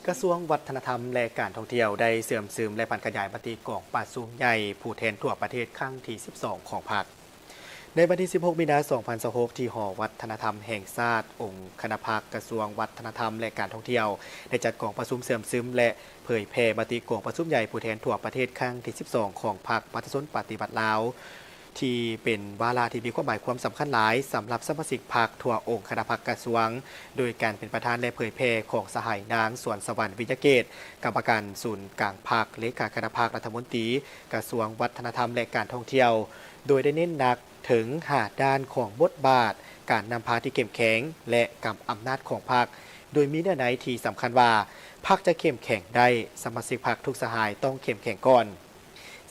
ກະຊວງວັດທະນະທຳ ແລະ ການທ່ອງທ່ຽວ ໄດ້ເຊື່ອມຊຶມ ແລະ ຜັນຂະຫຍາຍມະຕິກອງປະຊຸມໃຫຍ່ຜູ້ແທນທົ່ວປະເທດຄັ້ງທີສິບສອງຂອງພັກ ໃນວັນທີສິບຫົກ ມີນາ ສອງພັນຊາວຫົກ ທີ່ຫໍວັດທະນະທຳແຫ່ງຊາດ, ອົງຄະນະພັກ, ກະຊວງວັດທະນະທຳ ແລະ ການທ່ອງທ່ຽວ ໄດ້ຈັດກອງປະຊຸມເຊື່ອມຊຶມ ແລະ ເຜີຍແຜ່ມະຕິກອງປະຊຸມໃຫຍ່ຜູ້ແທນທົ່ວປະເທດຄັ້ງທີສິບສອງຂອງພັກປະຊາຊົນປະຕິວັດລາວ ທີ່ເປັນວາລະທີ່ມີຄວາມໝາຍຄວາມສຳຄັນຫຼາຍສຳລັບສະມາຊິກພັກທົ່ວອົງຄະນະພັກກະຊວງ ໂດຍການເປັນປະທານ ແລະ ເຜີຍແຜ່ຂອງສະຫາຍນາງ ສວນສະຫວັນ ວິຍະເກດ ກຳມະການສູນກາງພັກ, ເລຂາຄະນະພັກ, ລັດຖະມົນຕີກະຊວງວັດທະນະທຳ ແລະ ການທ່ອງທ່ຽວ ໂດຍໄດ້ເນັ້ນໜັກເຖິງຫ້າດ້ານຂອງບົດບາດການນຳພາທີ່ເຂັ້ມແຂງ ແລະ ກຳອຳນາດຂອງພັກ ໂດຍມີເນື້ອໃນທີ່ສຳຄັນວ່າ ພັກຈະເຂັ້ມແຂງໄດ້, ສະມາຊິກພັກທຸກສະຫາຍຕ້ອງເຂັ້ມແຂງກ່ອນ.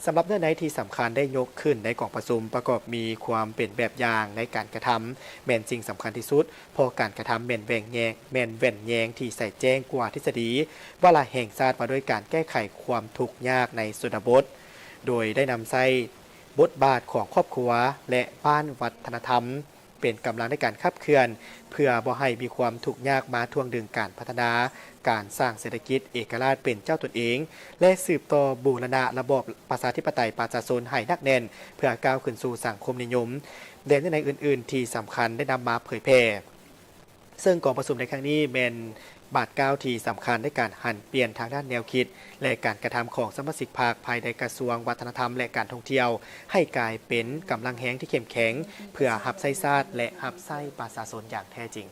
ສຳລັບເນື້ອໃນທີ່ສຳຄັນໄດ້ຍົກຂຶ້ນໃນກອງປະຊຸມ ປະກອບມີຄວາມເປັນແບບຢ່າງໃນການກະທຳ ແມ່ນສິ່ງສຳຄັນທີ່ສຸດ, ເພາະການກະທຳແມ່ນແວ່ງແຍງ ແມ່ນແວ່ນແຍງທີ່ໃສແຈ້ງກວ່າທິດສະດີວາລະແຫ່ງຊາດວ່າດ້ວຍການແກ້ໄຂຄວາມທຸກຍາກໃນຊົນນະບົດ, ໂດຍໄດ້ນຳໃຊ້ບົດບາດຂອງຄອບຄົວ ແລະ ບ້ານວັດທະນະທຳ ເປັນກຳລັງໃນການຂັບເຄື່ອນ ເພື່ອບໍ່ໃຫ້ມີຄວາມທຸກຍາກມາຖ່ວງດຶງການພັດທະນາ, ການສ້າງເສດຖະກິດເອກະລາດເປັນເຈົ້າຕົນເອງ ແລະ ສືບຕໍ່ບູລະນະລະບອບປະຊາທິປະໄຕປະຊາຊົນໃຫ້ໜັກແໜ້ນ ເພື່ອກ້າວຂຶ້ນສູ່ສັງຄົມນິຍົມ ແລະ ເນື້ອໃນອື່ນໆທີ່ສຳຄັນໄດ້ນຳມາເຜີຍແຜ່. ເຊິ່ງກອງປະຊຸມໃນຄັ້ງນີ້ແມ່ນບາດກ້າວທີ່ສຳຄັນໃນການຫັນປ່ຽນທາງດ້ານແນວຄິດ ແລະ ການກະທຳຂອງສະມາຊິກພັກພາຍໃນກະຊວງວັດທະນະທຳ ແລະ ການທ່ອງທ່ຽວ ໃຫ້ກາຍເປັນກຳລັງແຮງທີ່ເຂັ້ມແຂງ ເພື່ອຮັບໃຊ້ຊາດ ແລະ ຮັບໃຊ້ປະຊາຊົນຢ່າງແທ້ຈິງ.